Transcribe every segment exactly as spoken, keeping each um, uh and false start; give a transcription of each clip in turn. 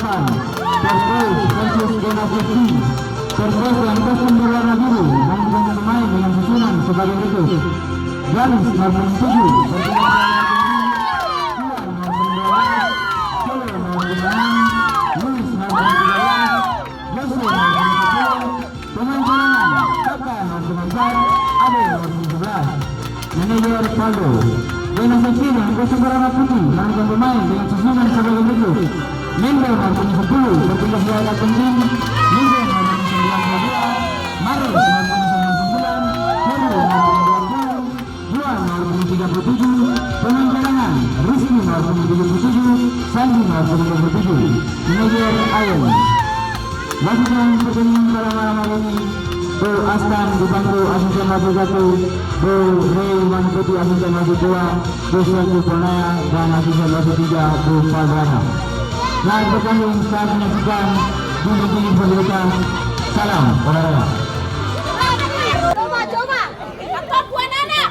Perpres versus Dona Fifty. Perpres dengan kostum berwarna biru, main dengan pemain dengan susunan sebagai berikut. Galis nomor punggung tujuh, berpindah ke warna putih. Iwan nomor punggung dua belas, Celo nomor punggung enam, Luis nomor punggung tiga belas, Joshua nomor punggung sepuluh, pemain cadangan, Kaka nomor punggung empat, Ade nomor punggung sebelas. Manajer Paldo. Dona Safira, kostum berwarna putih, melanjutkan bermain dengan susunan sebagai berikut. Mendo nomor punggung sepuluh, berpindah ke kapten tim. Mendo nomor punggung sembilan puluh dua, Maris nomor punggung sembilan puluh sembilan, Heru nomor punggung dua puluh, Juan nomor punggung tiga puluh tujuh, pemain cadangan, Rizky nomor punggung tujuh puluh tujuh, Sandi nomor punggung dua puluh tujuh. Manajer Ayen. Lanjutkan pertandingan pada malam hari ini. Bro Astan dibantu asisten wasit satu, Bro Rey Manputi asisten wasit dua, Bro Selku Ponaya dan asisten wasit tiga, Bro Faldrana. Selamat bertanding, selamat menyaksikan. Dulu dulu fasilitas. Salam olahraga. Coba, coba. Apa buah anak?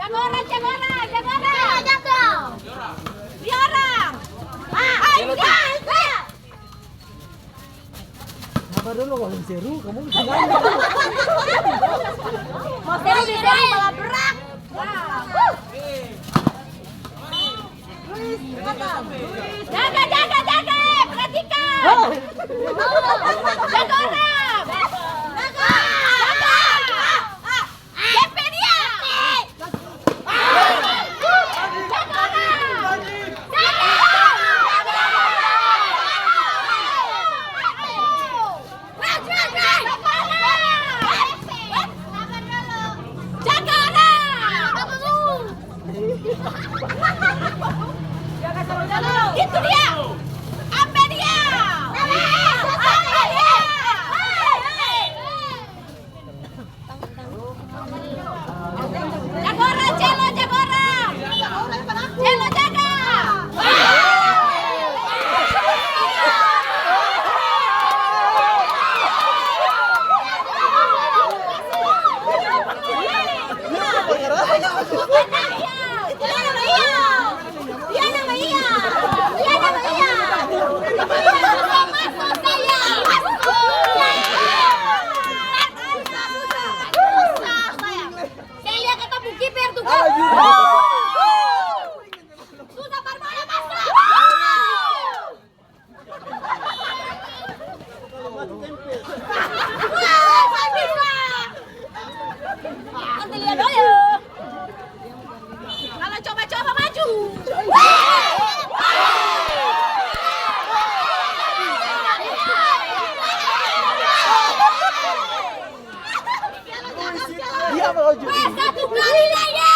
Jaga orang, jaga orang, jaga orang. Dia orang. Sabar dulu, kalau seru, kamu bisa ganti. Mau seru, di seru, malah berat. Jaga, jaga, jaga, perhatikan. Jaga orang. Jaga. Jaga. Depe dia! Jaga orang! Itu dia! Ambe dia! Ambe dia! Jaga orang, Celo, jaga orang. Celo, jaga. Iya, nama iya. Iya, nama iya. Iya, nama iya. Masuk, masuk, sayang. Masuk, sayang. Susah, sayang. Saya lihat kata pung kiper tuh, kan? Susah, Parmala, masuk. Wah, saya bisa. Nanti lihat dulu. Kalau coba-coba maju. Dia mau maju. Weh, satu kali lagi.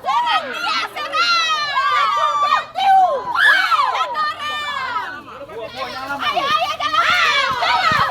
Serang dia, serang. Satu orang. Ayo, ayo, jalan. Jalan.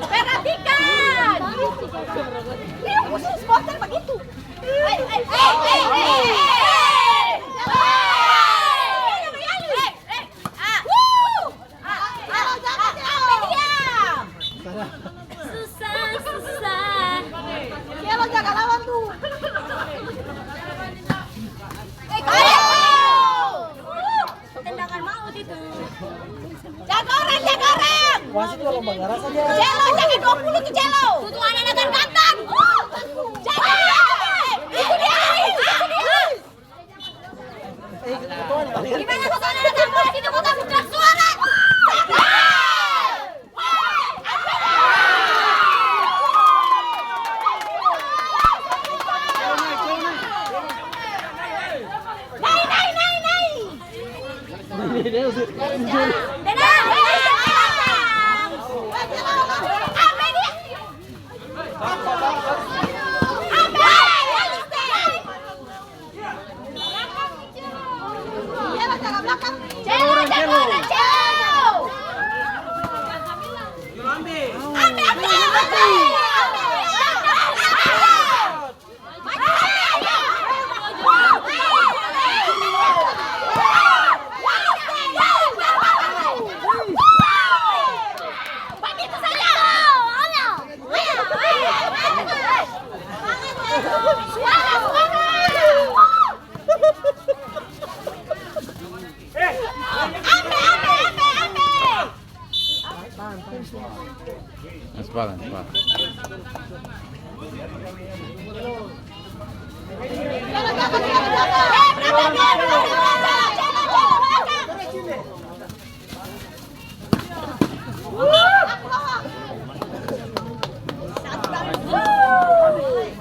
Perhatikan! Ini khusus supporter begitu. Hei, hei, hei, hei, hei, hei. Hei, hei, hei. Ah. Wuh. Ah, ah, ah, apa dia? Susah, susah. Dia lo jaga lawan tuh. Eh, kau. Tendangan maut itu. Jaga orang, jaga orang. Wasit kalau mengarah saja. Jelo, jaga dua puluh tuh, Jelo. Tuh, tuh, ada, ada ganteng. Jaga. Itu dia, itu dia. Gimana suasana datang bola situ, kota Puncak Suara? Nai, nai, nai, nai. Tenang, tenang, tenang. Apa dia? Apa? Aspal, aspal.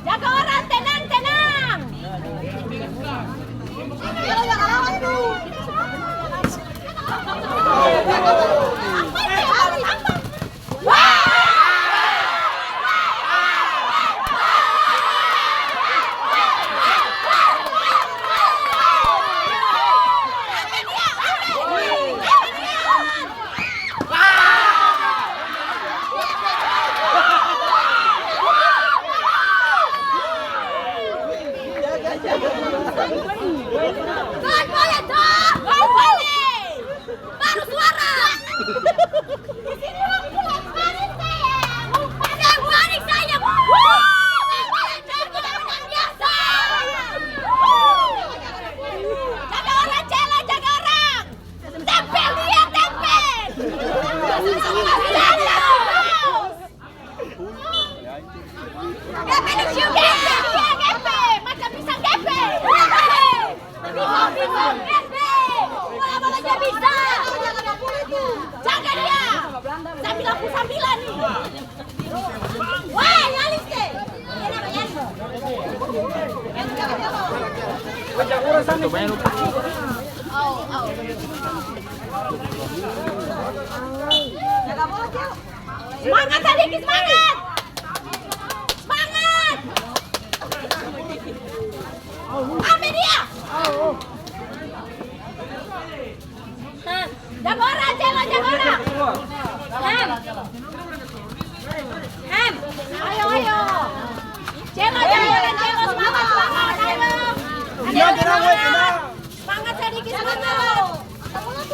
Jaga orang, tenang, tenang. Gol boleh, gol boleh. Baru suara. Di sini orang pulang manis, sayang. Sayang, manis, sayang. Wuh, manis, sayang, manis, sayang. Jaga orang, Celo, jaga orang. Tempel dia, tempel. Gepe, gepe, gepe, gepe. Macam pisang gepe. Pisang, pisang gepe. Bola-bolanya bisa. Jaga dia. Sambilan puluh sambilan nih. Wah, nyalis deh. Semangat, Sadiki, semangat! Semangat! Ambil dia! Jaga orang, Celo, jaga orang. Ham. Ham. Ayo, ayo. Celo, jaga orang, Celo. Semangat, semangat. Ayo, semangat. Semangat, Sadiki, semangat. Semangat,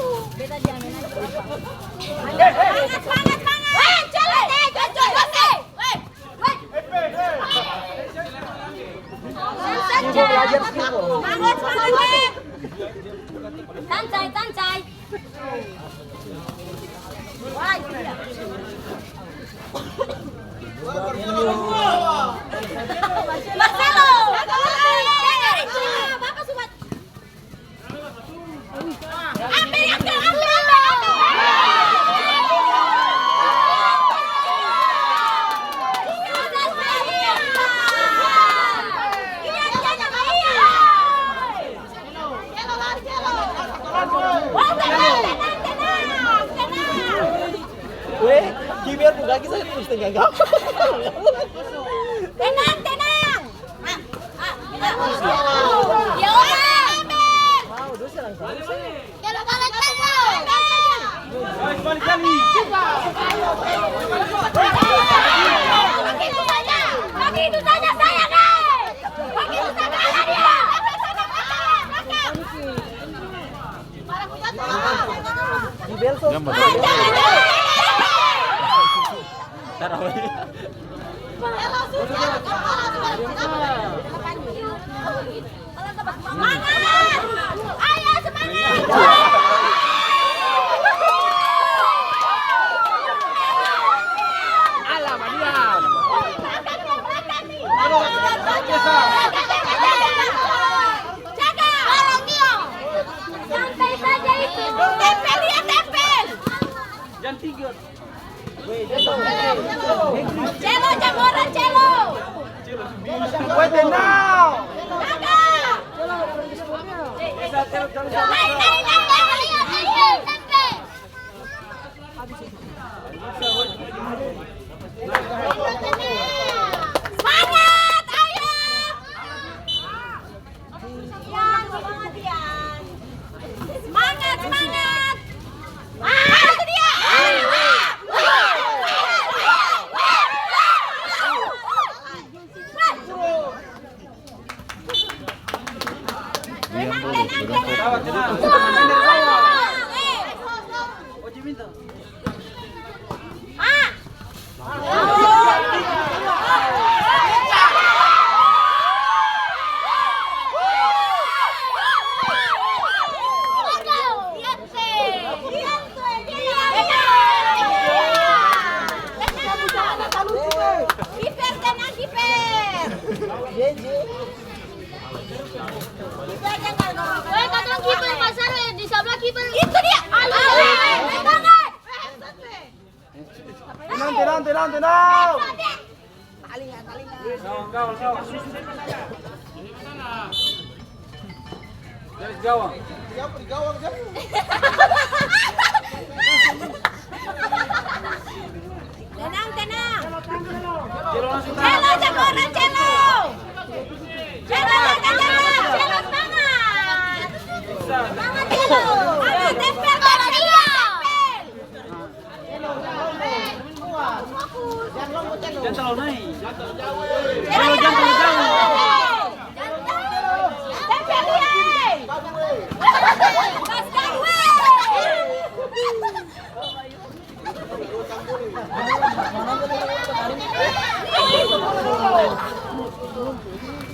semangat, semangat. Weh, Celo, eh, Celo, Celo, eh. Weh. Semangat, semangat, eh. Santai, santai. Marcelo. Bapak Sumat. Weh, kiper pung kaki saya terus tengah gawang. Tenang, tenang. Balik, balik, balik. Jangan, jangan, jangan. Tarawih. Semangat! Ayo, semangat! Alah, badiam. Jaga! Dorong dia! Santai saja itu. Tempel dia, tempel! Jam tiga. Celo, jam orang, Celo. Woi, tenang. Jaga. Naik, naik, naik, naik, naik, naik, naik. Semangat, ayo. Ian, semangat, Ian. Semangat, semangat. Ah, itu dia. Tenang, tenang, tenang. Ah. Kiper, tenang, kiper. Kiper, jangan. Weh, katong kiper, Mas Arwin, di sebelah kiper. Itu dia. Aduh. Aduh. Tenang, tenang, tenang, tenang. Talinga, talinga. Gawang, gawang, gawang. Garis gawang. Tenang, tenang. Celo, jagoan, Celo. Celo, jaga, jaga. Celo, semangat. Semangat, Celo. Ayo, tempel, tempel, tempel. Jang talalu nae. Jang talalu jauh.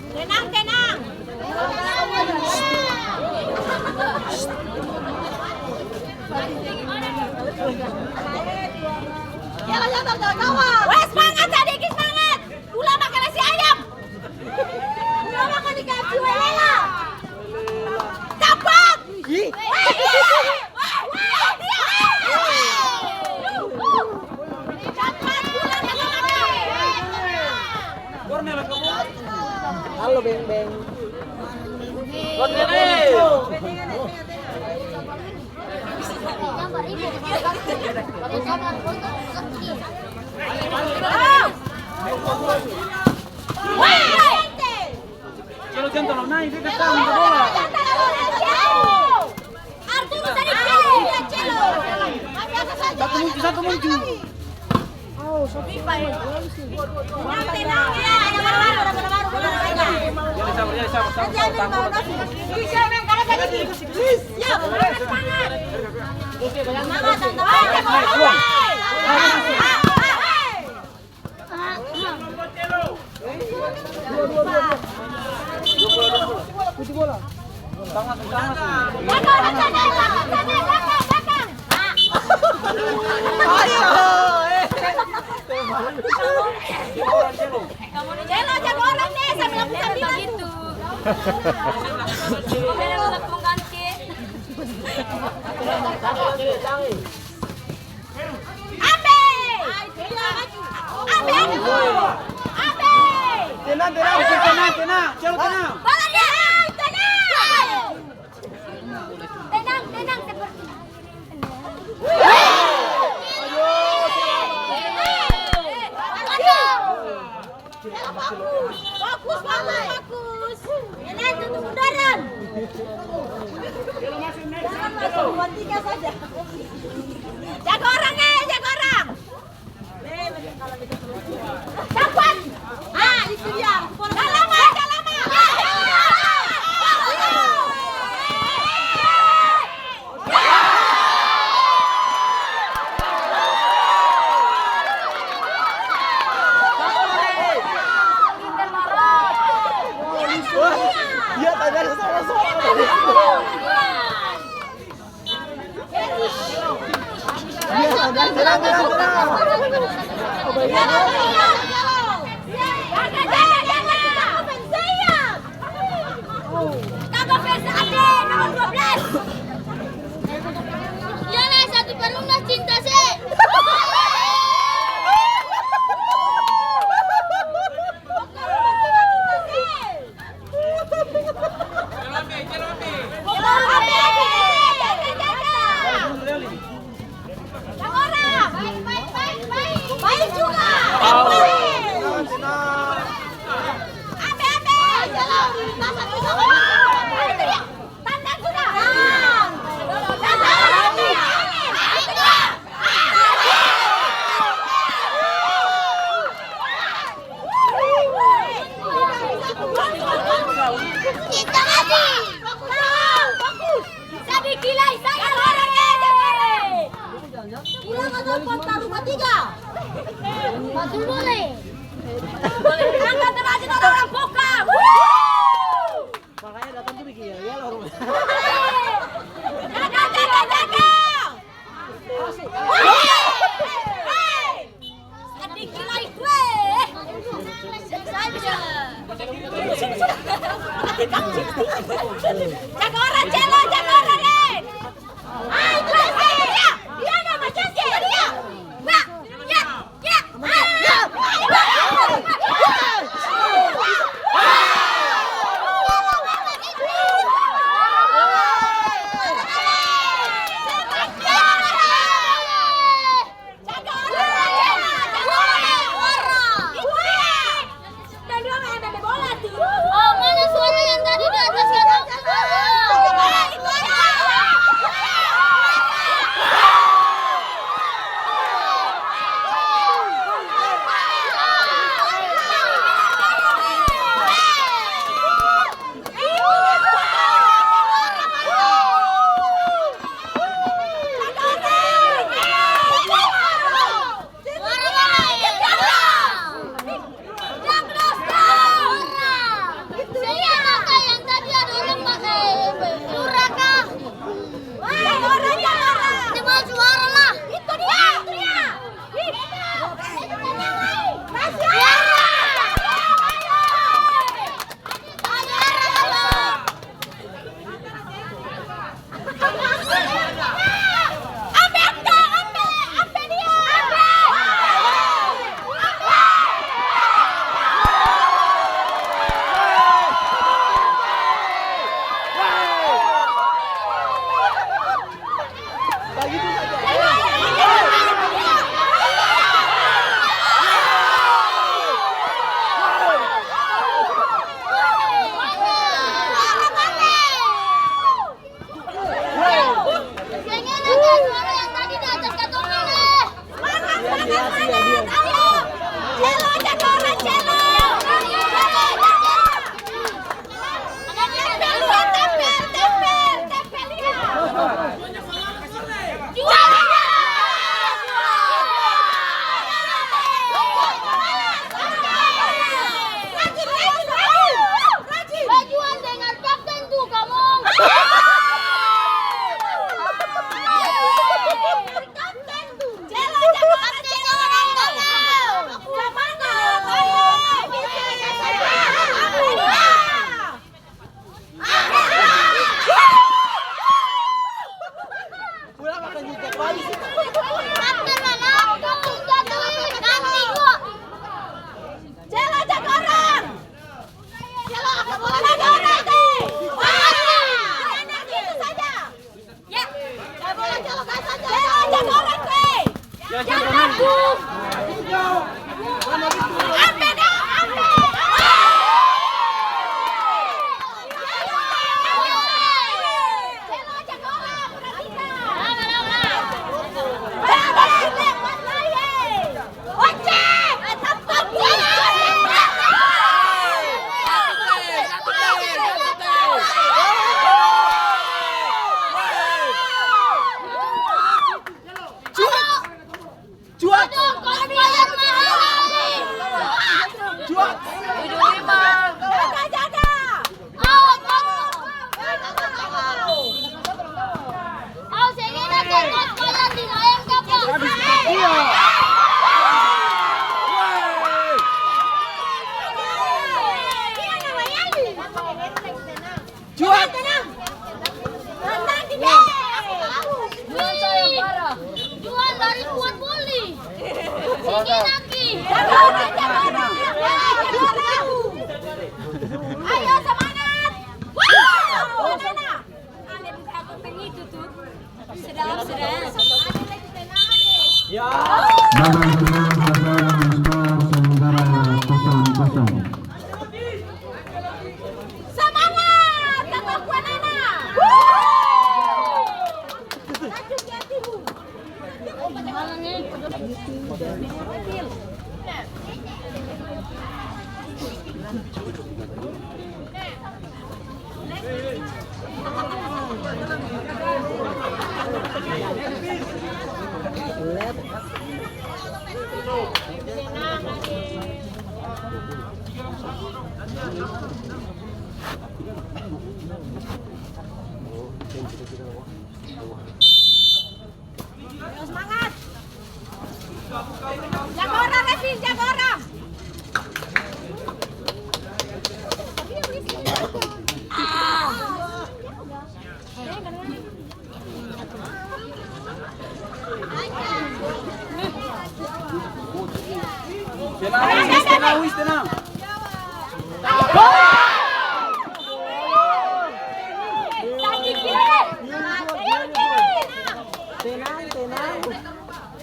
Tenang, tenang. Wes, semangat, sadiki semangat. Ulah makan nasi ayam. Ulah makan ikan cuelela. Kapok. Ih. Halo, Beng Beng. Celo, jang talalu nae, dia datang, bola. Satu muncu, satu muncu. Tenang, tenang, ya, ada bola baru, ada bola baru, bola baru. Jadi sabar, jadi sabar, sabar, sabar, tahan. Siap, semangat. Semangat, tante. Naik, buang. Putih bola. Belakang, belakang, belakang, belakang, belakang. Ayo, eh. Celo, jago orang deh, sambilan-sambilan. Begitu. Pemain yang tetap mengganti. Ambe! Ambe! Ambe! Tenang, tenang, tenang, tenang, tenang. Bola dia! Tenang! Tenang, tenang, seperti. Aduh! Fokus, fokus, fokus. Ini tutup bundaran. Jangan masuk, buat tiga saja. Jaga orang, eh, jaga orang. Cepat. Ah, itu dia. Gak lama, gak lama. Iya lah, satu perumnas cinta se. Baik, baik, baik, baik. Baik juga. Ambe, ambe. Tanda sudah. Tanda. Kita mati. Fokus. Sadiki lai, sadiki lai. Ulang atau kontra rumah tiga. Batul boleh. Angkat derajat orang-orang pokal. Makanya datang tuh bikin yel-yel orang. Jaga, jaga, jaga. Hei, hei, hei. Sadiki lai, weh. Jaga orang, Celo, jaga orang, eh. Ah, itu dia, dia. Dia nama Celo, dia. Nah, ya, ya. Jaga orang, jaga orang. Itu dia. Dan dua main bebe bola tuh. Oh, mana suara yang tadi di atas katong? Itu dia. Celo, jaga orang! Celo, angkat bola, jaga orang, teh! Wah! Enak itu saja! Ya. Jaga orang, jaga orang, teh! Jangan takut! Ampe dong, ampe! Cuak! Cuak! Ayo, semangat! Wow! Banana! Ale bukan begitu tuh. Sedap, sedap. Babak final selesai dengan skor sementara kosong kosong. Semangat, Kakak Kuanana. Wuh. Ayo, semangat. Jaga orang, Revin, jaga orang. Tenang, Wis, tenang, Wis, tenang. Tenang, tenang.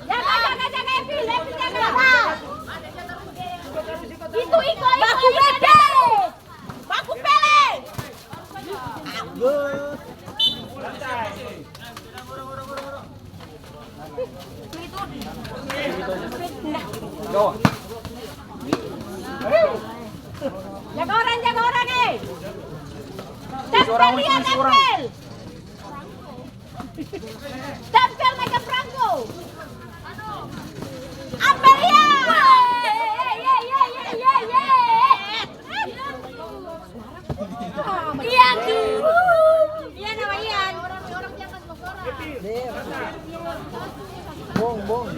Jaga, jaga, jaga, Evi, Evi, jaga. Itu, iko, iko, baku iko, bete. Baku pele. Jaga orang, jaga orang, eh. Tempel dia, tempel. Tempel macam perangko. Ambil dia. Ian tuh. Ian nama Ian. Bong, bong.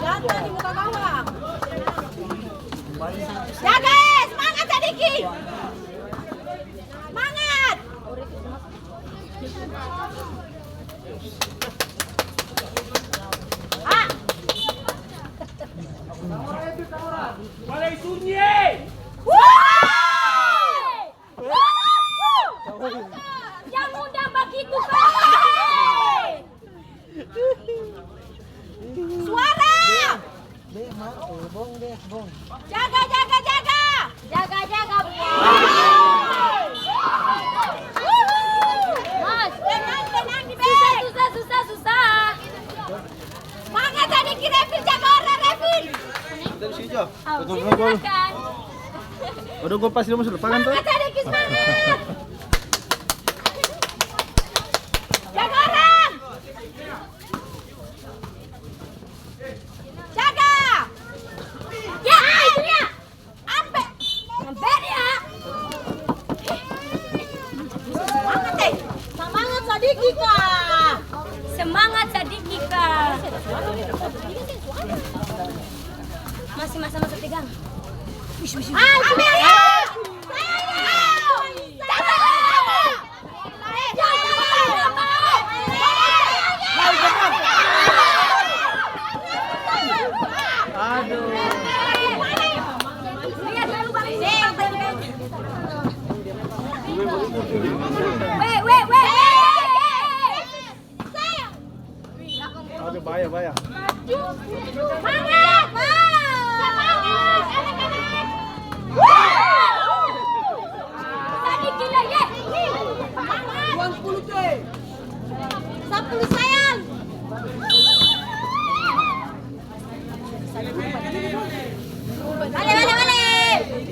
Janda di muka gawang. Jaga, eh, semangat sadiki. Semangat. Ah. Balai sunyi. Woi! Yang undang bagitu, Pak. Suara! Jaga, jaga, jaga! Jaga, jaga, Pak. Mas, tenang, tenang, di bawah. Susah, susah, susah, susah. Mangga tadi ki Revin, jaga orang, Revin. Kita di sini, Jo. Oh, silakan. Aduh, gua pasti masuk lapangan tuh. Mangga tadi ki semangat. Jaga orang. Jaga. Ya, itu ya. Ampe. Ampe dia. Semangat, eh. Semangat sadiki, Kak. Semangat sadiki, Kak. Masih masa-masa tegang. Wis, wis, wis. Ah, ampe dia. Saya. Aduh. Weh, weh, weh, weh. Ada bahaya, bahaya. Semangat! Semangat, anak-anak! Tadi gila, ye! Semangat! Uang sepuluh, coy. Sepuluh, sayang. Bale, bale, bale.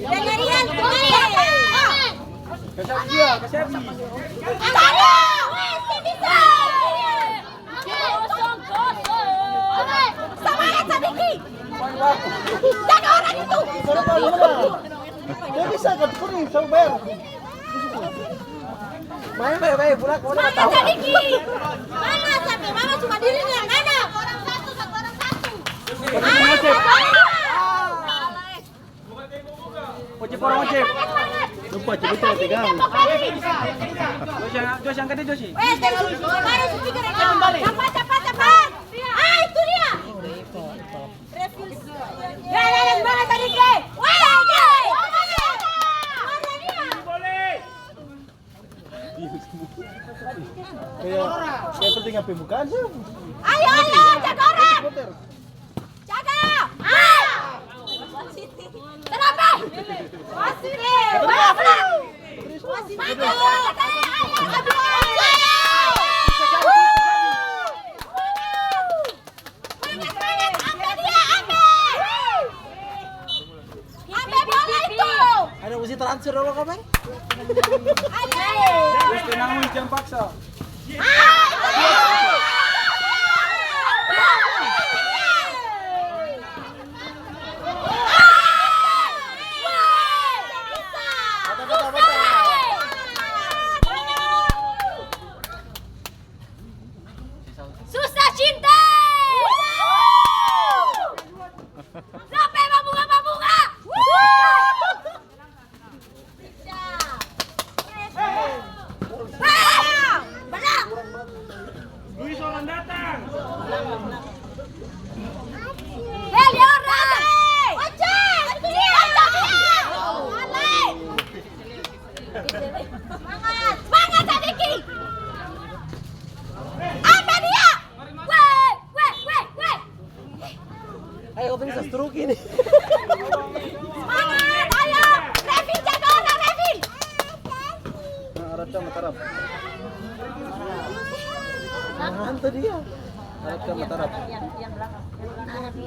Dengar Ian, bale. Kasih dia, kasih dia. Kasih dia. Weh, si bisa. Kosong, kosong. Semangat sadiki. Jaga orang itu. Dia bisa kan kuning, coba bayar. Main bae-bae, budak, mana tahu? Mana sadiki? Mana sampe mama cuma diri nih, mana? Orang satu, satu orang satu. Ah, Ojek, orang ojek. Lupa, cerita, tegang. Josh, angkat dia, Josh. Weh, jangan lupa, baru speaker ini. Jangan balik. Cepat, cepat, cepat. Ah, itu dia. Ya, ya, ya, semangat tadi, Ki. Weh, Ki. Mana dia? Kayak, kayak penting apa bukan sih? Ayo, ayo, jaga orang. Jaga! Ah! Kenapa? Wasit! Bola, bola! Wasit! Maju! Semangat, semangat! Ambil dia, ambil! Ambil bola itu! Ada musti transfer dulu, Kak, Bang? Ayo! Terus tenang, Wis, jangan paksa. Susah cinta. Sampai babunga-babunga. Luis orang datang. Hei, Leora. Oce, itu dia. Semangat, semangat, Sadiki. Ambil dia. Weh, weh, weh, weh. Ayo, katong bisa stroke ini. Semangat, ayo. Revin, jaga orang, Revin. Nah, Arab sama Tarab. Nah, itu dia. Arab sama Tarab.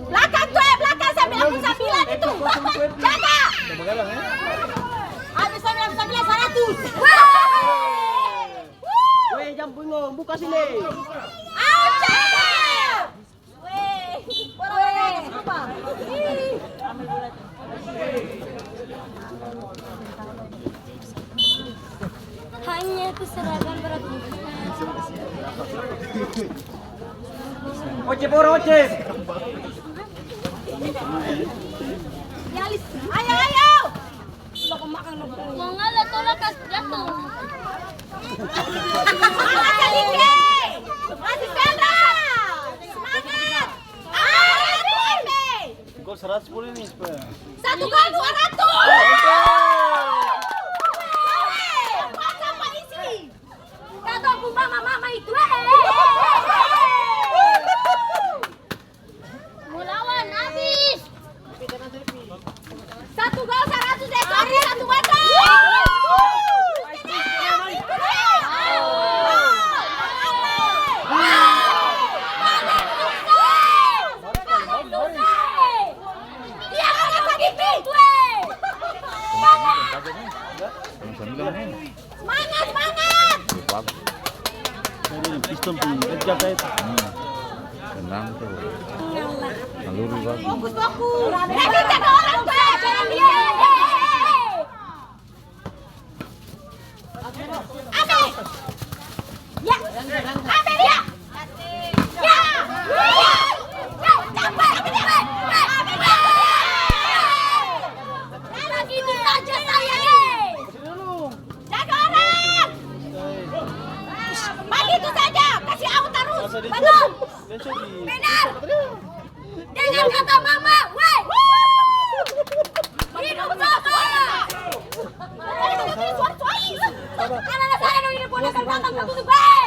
Belakang tuh, eh, belakang, sambil aku sambilan itu. Jaga. Coba galang, ya. Habis sambilan, sambilan, seratus. Weh. Weh, jang bengong, buka sini. Ayo, jaga. Hanya itu serangan berat. Oce, boro, Oce. Ayo, ayo. Mangala tolak kas jatuh. Semangat, Kak Diki. Masih Sandra. Semangat. Ah, itu M B. Gol seratus sepuluh ini, supaya. Satu gol dua ratus. Oke. Kuat sama isi. Kata aku mama-mama itu, eh. Mo lawan abis. Satu gol seratus, eh, sorry, satu meter. Iya, ada sedikit, weh. Semangat, semangat. Jadi piston pung kerja kayak itu. Hmm. Tenang tuh. Naluri bagus. Fokus, fokus. Tapi jaga orang tuh, jangan dia. Ambil. Ya. Ambil dia. Ya. Ya. Ya. Cepat. Begitu saja saya nih. Jaga orang! Bagitu saja, kasi out tarus. Betul. Benar. Dengan kata mama, weh. Hidup sama. Anak-anak saya dong ini pun akan datang ke tutup, weh.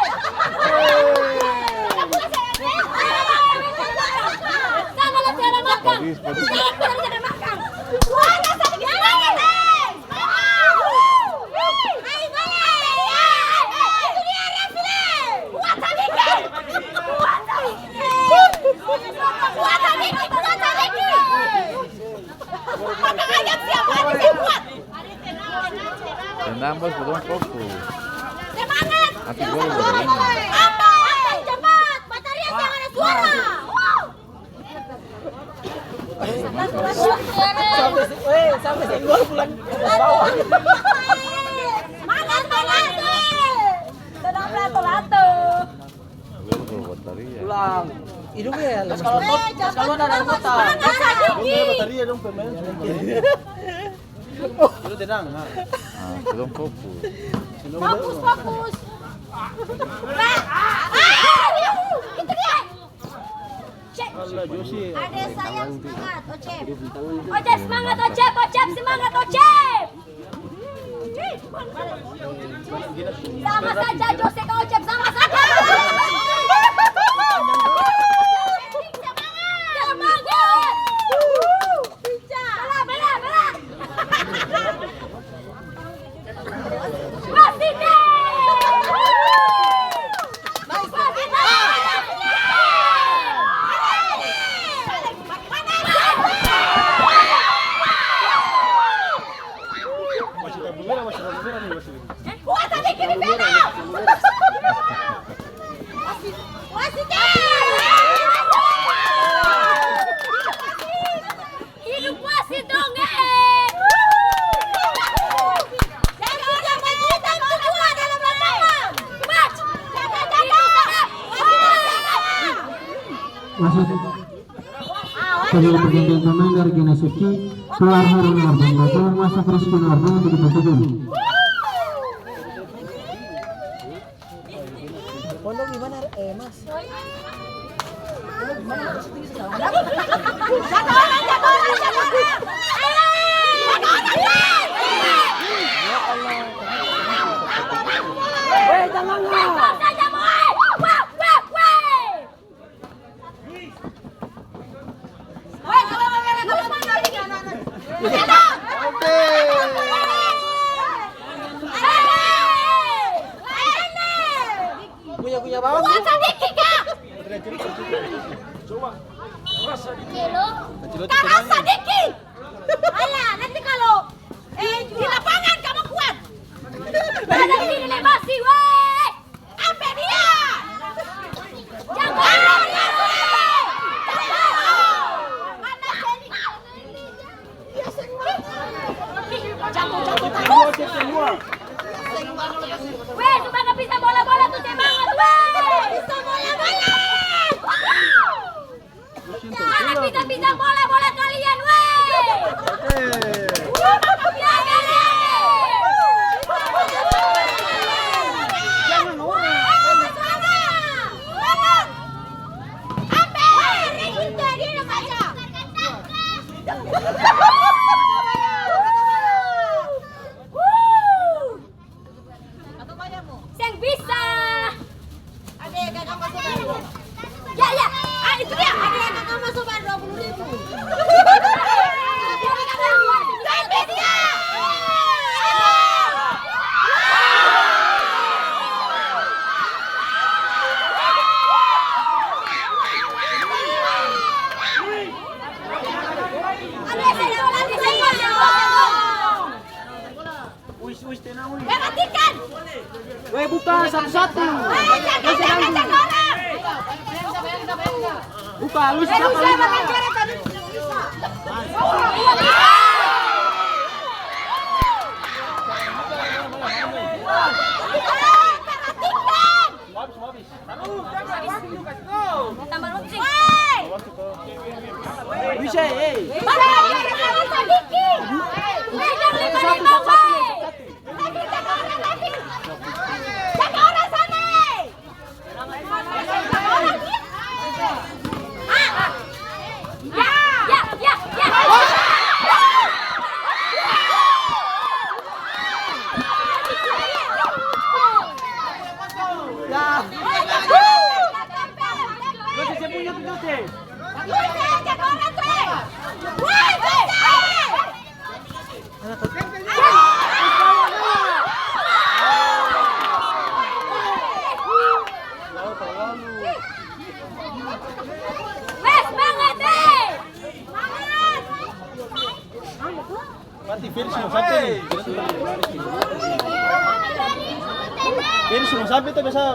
Sama lah, saya makan. Padis, padis. Saya tidak makan. Tenang, Bos, belum fokus. Semangat! Nanti gua udah ini. Apa? Apa? Cepat! Batarya, jangan ada suara! Sampai si-, eh, sampai senggol pulang. Semangat, semangat. Tenang, lato-lato. Gua bawa bateria. Pulang. Hidupnya ya, lemes. Kalau, kalau ada anggota. Semangat, Sadiki. Dong punya bateria dong, pemain semua. Dulu tenang, ha. Ah, belum fokus. Fokus, fokus. Itu dia. Cek. Ada sayang, semangat, Ocep. Ocep, semangat, Ocep, Ocep, semangat, Ocep. Sama saja, Jose ka Ocep, sama saja. Semangat. Semangat. Bela, bela, bela. Wasit! Wasit! Wasit! Hidup wasit dong, eh! Jangan lupa kita berdua dalam lapangan. Mas, jaga, jaga. Wasit. Sebagai pergantian pemain dari Genas F C, keluar Harun Ardan, keluar masuk Rizky Norman untuk kita dukung. Pondok di mana, eh, Mas? Pondok di mana, Mas? Tinggi sekali. Jaga orang, jaga orang, jaga orang. Ayo. Jaga orang, Mas. Ya Allah. Weh, jangan, Mas. Weh, weh, weh. Punya, punya bawang. Kuat sadiki, Kak. Kak, rasa sadiki. Alah, nanti kalau, eh, di lapangan kamu kuat. Ada ini, ini masih, weh. Ambe dia! Jago! Mana seni? Jatuh, jatuh, jatuh. Weh, suka nggak bisa bola-bola tuh semangat, weh! Bisa bola-bola! Mana bisa-bisa bola-bola kalian, weh? Seng bisa. Ade, kakak masuk baru. Ya, ya. Ah, itu dia. Ade, kakak masuk baru dua puluh ribu. Seng bisa. Ade, seng bisa. Wis, wis, tenang, wis. Perhatikan. Weh, buka satu-satu. Weh, jaga, jaga, jaga orang. Buka, lu siapa, lu? Perhatikan. Tambah lutsi. Bisa, eh. Satu, satu, satu. Ya, ya, ya, ya. Ya. Jose, Jose punya tuh, Jose. Jose, jaga orang, Jose. Woi, Jose. Wes, banget, eh. Mati, Ferry su mo sampe ni. Ferry su mo sampe tu biasa.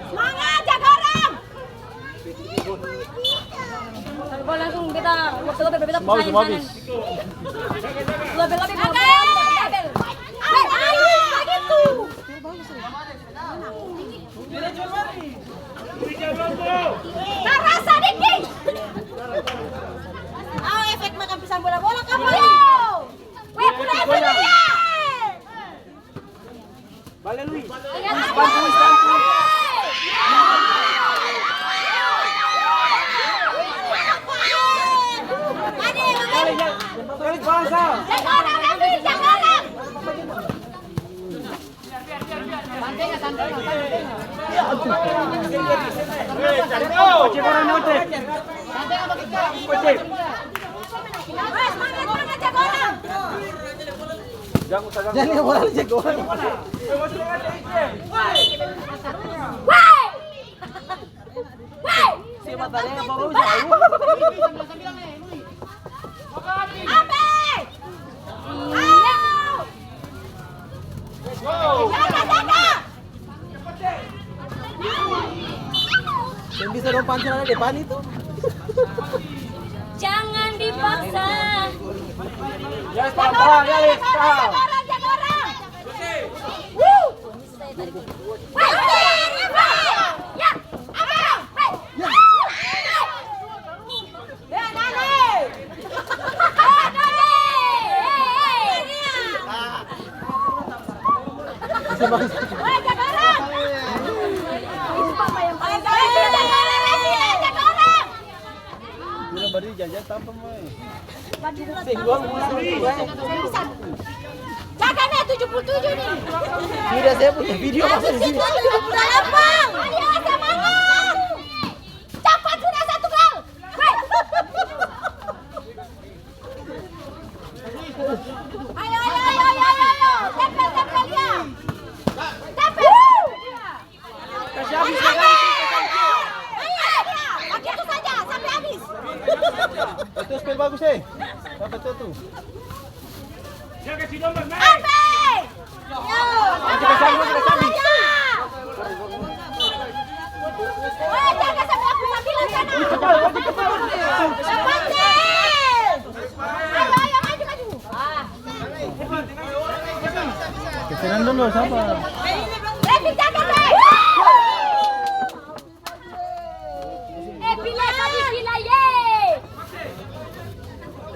Semangat, jaga orang. Langsung beta, waktu beta, beta habis, habis. Lebih, lebih. Ayo, begitu. Tarasa dikit. Au efek makang pisang bola-bola kapal. Iyo. Weh, pulang itu dia. Jadi orang cek orang. Woi! Woi! Si mata dia baru jauh. Ape! Ayo! Jaga, jaga! Seng bisa dong, pancing ada depan itu. Jangan dipaksa. Ya, pelan-pelan, ya, Lis. Jaga orang, jaga orang. Wuh! Weh, weh, weh, weh. Ya, apa? Hei. Ya. Jaga nih, tujuh puluh tujuh nih. Sudah, saya punya video masa di sini. Tujuh puluh delapan. Ayo, semangat. Capat sudah satu gol. Weh. Ayo, ayo, ayo, ayo, ayo, ayo. Tempel, tempel dia. Tempel. Kasih habis, kasih habis, kasih habis. Ayo, dia. Begitu saja, sampai habis. Itu spell bagus, eh. Dapat satu. Dia kasih nomor, naik. Ambil. Kesenangan dulu, sapa? Eh, pila tadi, pila, ye.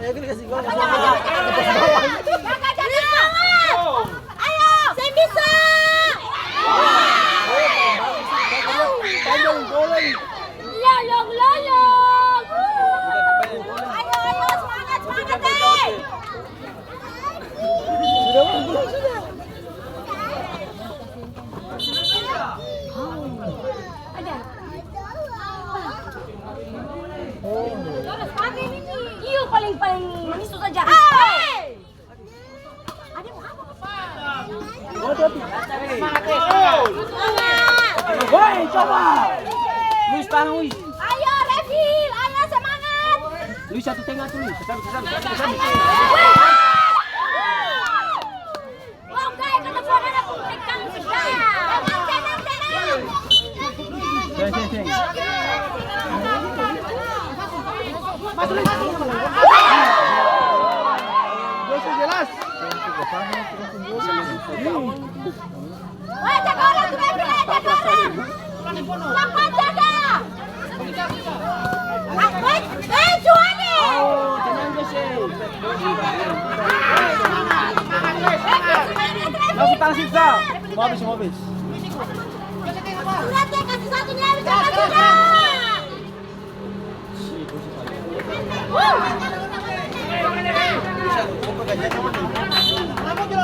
Eh, pila kasih gol. Jaga, jaga. Ayo, seng bisa. Panjang bola. Lolong, lolong. Ayo, ayo, semangat, semangat, eh. Sudah, sudah, sudah. Iyo, paling, paling manis tu saja. Hei! Woi, coba. Luis, tahan, Luis. Ayo, Revil, ayo, semangat. Luis, satu tengah tu, Luis. Satu, satu, satu, satu. Oke, ketemu ada pun pegang sudah. Tenang, tenang, tenang. Sini, sini, sini. Masuk, masuk. Jose jelas. Weh, jaga orang tu, Revil, jaga orang. Cepat jaga. Ah, weh, eh, Juani. Kasih tang siksa. Mau habis, mau habis. Sudah, teh, kasih satu ni, habis, kasih satu.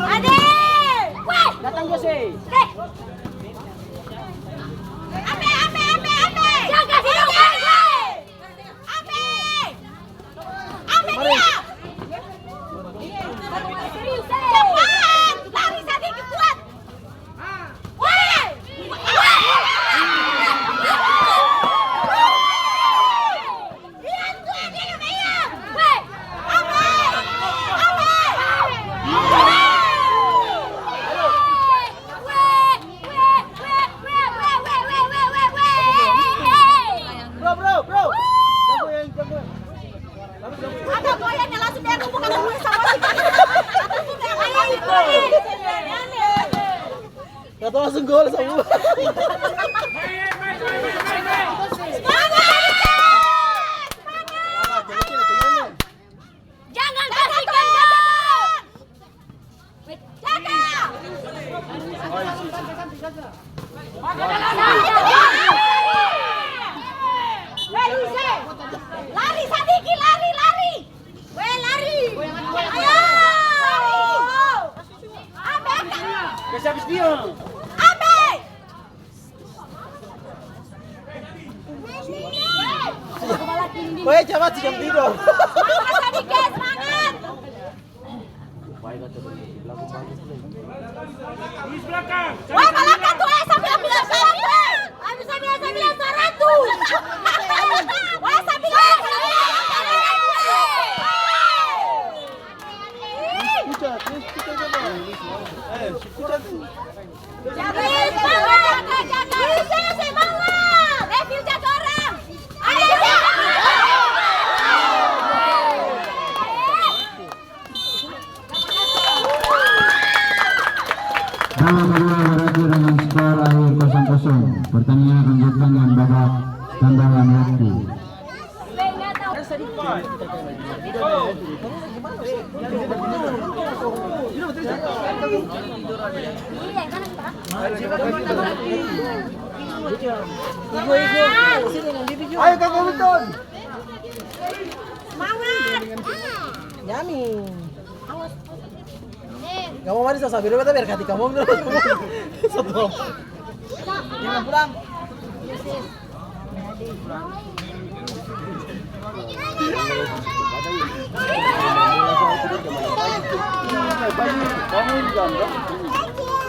Ade! Weh! Datang, Jose. Hei! Ambe, ambe, ambe, ambe! Jaga, jaga, jaga! Ambe! Ambe dia! Serius, eh! Cepat! Lari sadiki, kuat! Bro, bro, bro. Jago yang jago. Ada goyangnya langsung dia bukan sama si. Kata langsung gol sama. Jangan kasih kendor. Jaga! Lari sadiki, lari, lari. Weh, lari. Ayo. Ambe. Kasih habis dia. Ambe. Weh, coba si jam tidur. Semangat, Sadike, semangat. Weh, balakang tu, eh, sambilan, sambilan, sambilan. Habis, sambilan, sambilan, saratus. Weh, sambilan, sambilan, saratus. Pucat, pucat, pucat. Eh, pucat. Jaga, jaga, jaga, jaga. Bisa, semangat. Eh, Fil, jaga orang. Ayo, jaga. Babak kedua berakhir dengan skor akhir kosong kosong. Pertandingan lanjutkan dengan babak tambahan waktu. Ayo, Kak Hamilton. Semangat. Nyami. Kamu mari sa sabir beta biar kati kamong dulu. Satu. Jangan pulang.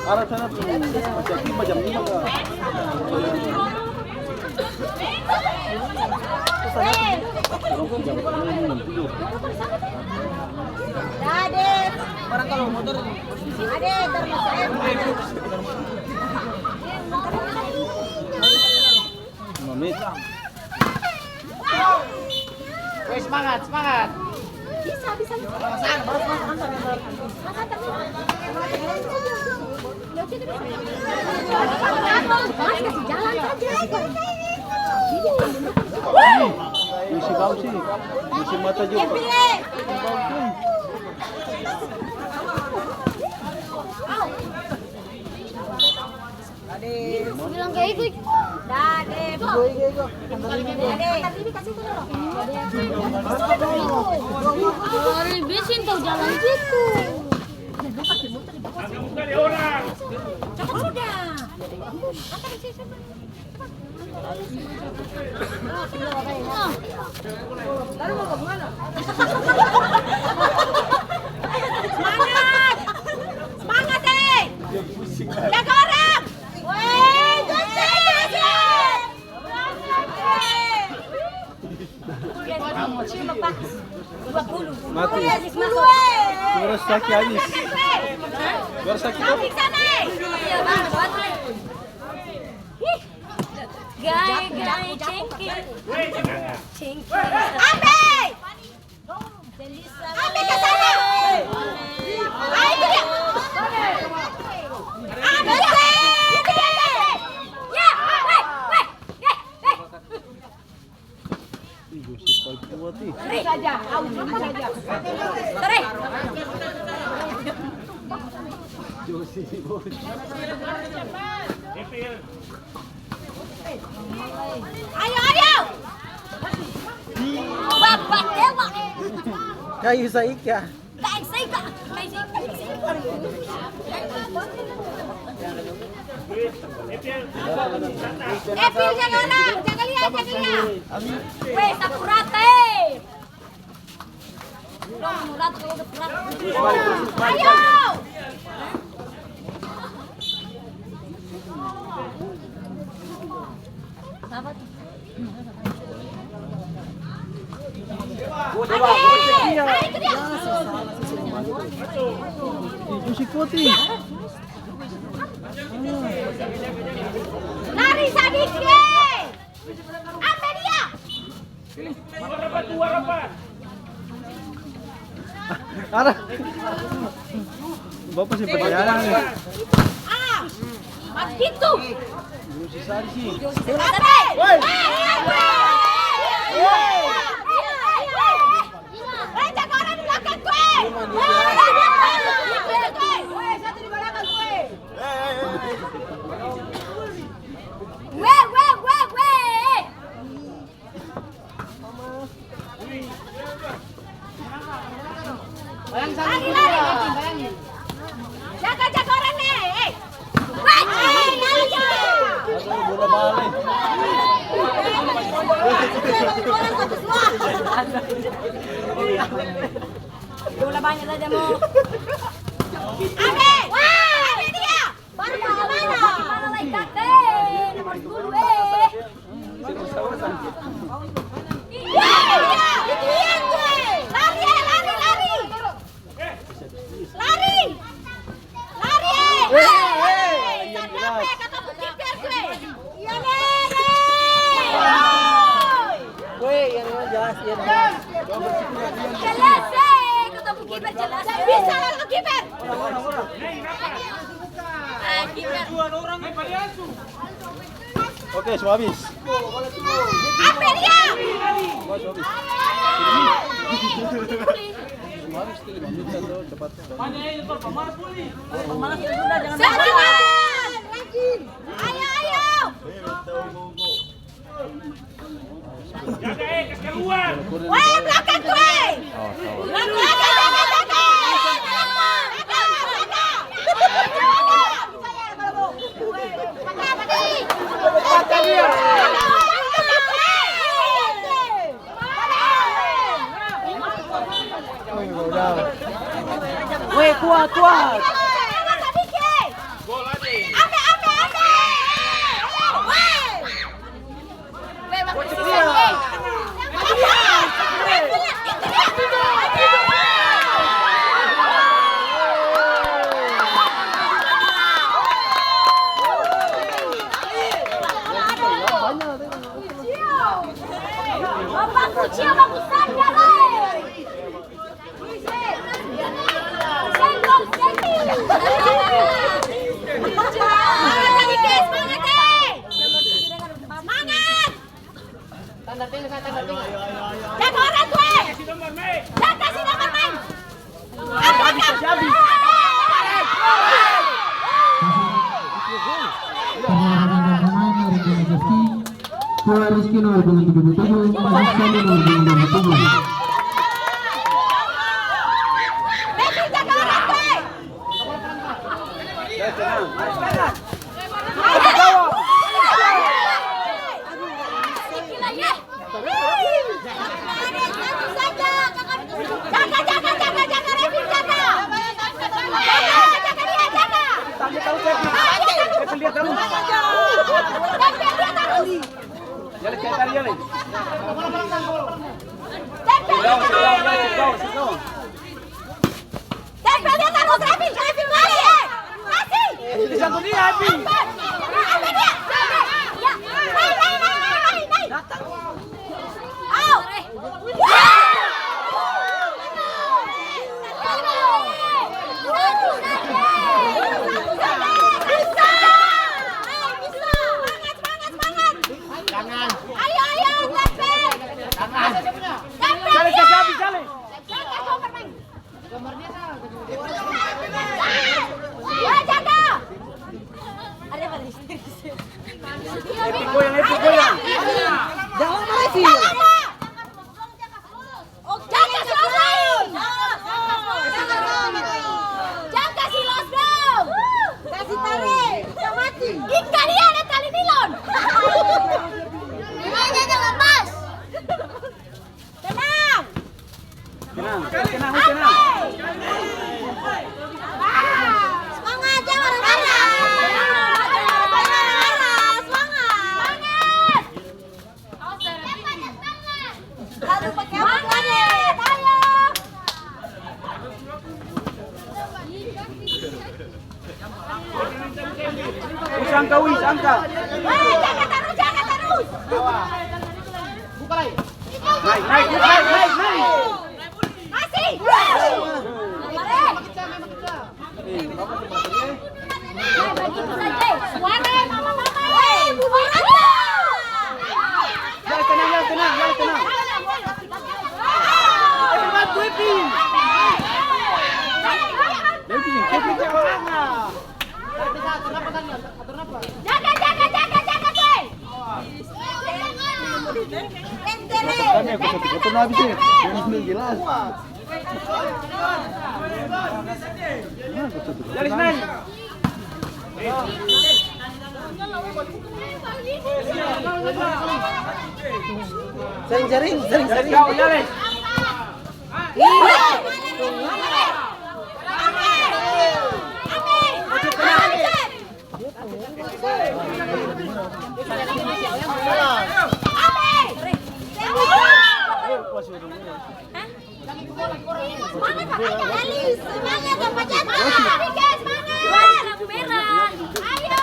Arah sana tuh, macam, macam lima kah? Dade. Barang kalau motor ini. Ade, termasuk em. Lima menit. Weh, semangat, semangat. Bisa, bisa, bisa. Mas, kasih jalan saja. Musim bau sih. Musim mata juga. Dade. Bilang kayak itu. Dade. Dade. Orang bisin tau jalan situ. Cakap sudah. Semangat! Semangat, eh! Jaga orang! Weh, Jose! Mati. Suara sakit habis. Suara sakit apa? Gae, gae, cengkeh. Cengkeh. Ambe! Ambe ka sana! Ah, itu dia! Ambe! Itu dia, ambe! Ya! Weh! Weh! Eh! Eh! Ih, Joseph paling kuat nih. Tarik saja, au dulu saja. Tarik. Joseph, boy. Ayo, ayo. Bapak dewa. Kayu saika. Eh, Pil, jaga orang, jaga lia, jaga lia. Weh, Sakurata, eh. Dong, Murata, udah berat. Ayo. Sabar. Lari sadiki, eh! Ambe dia! Ada. Bapak sih perjalanan nih. Ah, mas gitu. Woi. Woi, jaga orang di belakang gue. Woi, satu di belakang gue. Bola banya saja mo. Ambe! Wah, ambe dia! Baru bagaimana? Bagaimana lai kate? Nomor sepuluh, eh. Iya, iya, iya, iya, iya. Lari, eh, lari, lari. Lari! Lari, eh! Eh, eh, eh, eh, yang jelas. Kata pung kiper, gue. Iya, le, le. Woi. Weh, yang jelas, yang jelas. Jelas, eh, kata pung kiper jelas. Bisa, kata pung kiper. Ah, kiper. Oke, su habis. Apa dia? Su habis. Su habis tu lima menit satu, cepat. Semangat! Ayo, ayo! Jaga, eh, kas kaluar. Weh, blakang tu, eh. Oh, salah. Blakang, blakang, blakang, blakang. Blakang, blakang. Weh, kuat, kuat. Ambe, ambe, ambe. Weh. Semangat, eh! Semangat! Tanda tenga sa, tanda tenga. Jaga orang, gue. Jaga si nomor main. Keluar Rizky nomor punggung tujuh puluh tujuh, masuk Sandi nomor punggung dua puluh tujuh. Messi, jaga orang, gue. Jaga, jaga, jaga, jaga, Revin, jaga. Jaga, jaga dia, jaga. Tempel dia tarus. Tempel dia tarus. Tempel dia tarus, Revin, Revin, lari, eh. Kasih. Di satu dia, Abi. Tempel. Tempel dia. Ya. Naik, naik, naik, naik, naik, naik. Datang. Au. Bisa. Bisa. Semangat, semangat, semangat. Jangan. Ayo, ayo, tempel. Jangan. Tempel dia. Jale, kasih Abi, jale. Tempel, Joker, main. Wah, jaga! Ada pada istri. Epic goyang, epic goyang. Jangan lama, Epic. Jangan lama. Jaga si Los, Bro. Jaga si Los, Bro. Kasih tarik, kita mati. Ikan dia ada tali nilon. Ini aja jangan lepas. Tenang. Tenang, tenang, tenang. Semangat, jangan marah-marah. Jangan marah-marah, semangat. Semangat. Aduh, pakai apa lagi? Ayo. Wis angka, wis angka. Hei, jaga tarus, jaga tarus. Buka lai. Naik, naik, naik, naik, naik. Masih. Suara, mama, mama, eh. Suara. Ya, tenang, ya, tenang, ya, tenang. Epi, bantu, Epi. Epi, Epi, jangan. Jaga, jaga, jaga, jaga, Boy. Kami aku satu kata habis ini. Ini jelas. Garis nai. Sering-sering, sering-sering. Semangat, Bapak Jatah! Semangat, Bapak Jatah! Ayo!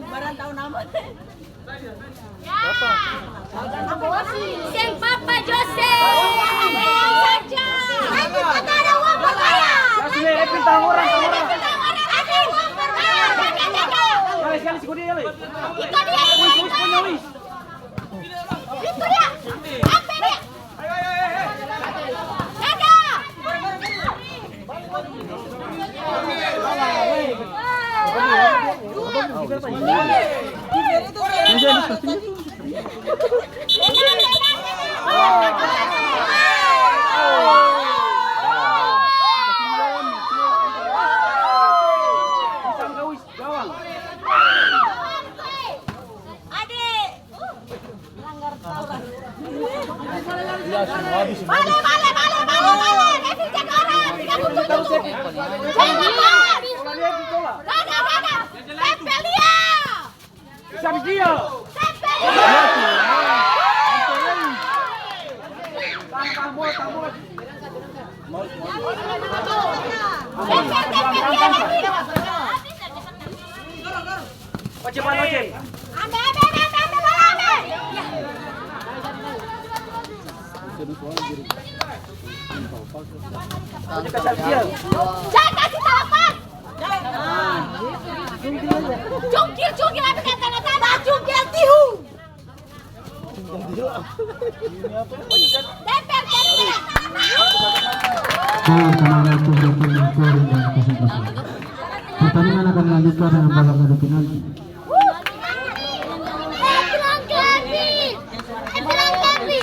Barang tahu nama. Ya. Seng Papa Jose. Tenang saja. Nanti kita ada uang berbayar. Ya, sini, eh, pintang orang, pintang orang. Nanti kita ada uang berbayar. Jaga, jaga. Sekali, sekali, sekali, sekali. Iko dia, iko, iko. Itu dia. Ampe dia. Dadah. Ade. Bale, bale, bale, bale, bale. Kevin jaga orang. Tiga puluh tujuh. Jaga, jaga. Gaga, gaga. Tempel dia. Tempel dia. Tahan, tahan, boy, tahan, boy. Tempel, tempel dia lagi. Oce, Bang, Oce. Ambe, ambe, ambe, ambe, ambe, bola, ambe. Oce, kasar dia. Jangan kasih talapas. Cungkil, cungkil, ambe tanda-tanda. Cungkil tihu. Bola kembali untuk Depok Mengkori dan kosong kosong. Pertandingan akan dilanjutkan dengan babak adu penalti.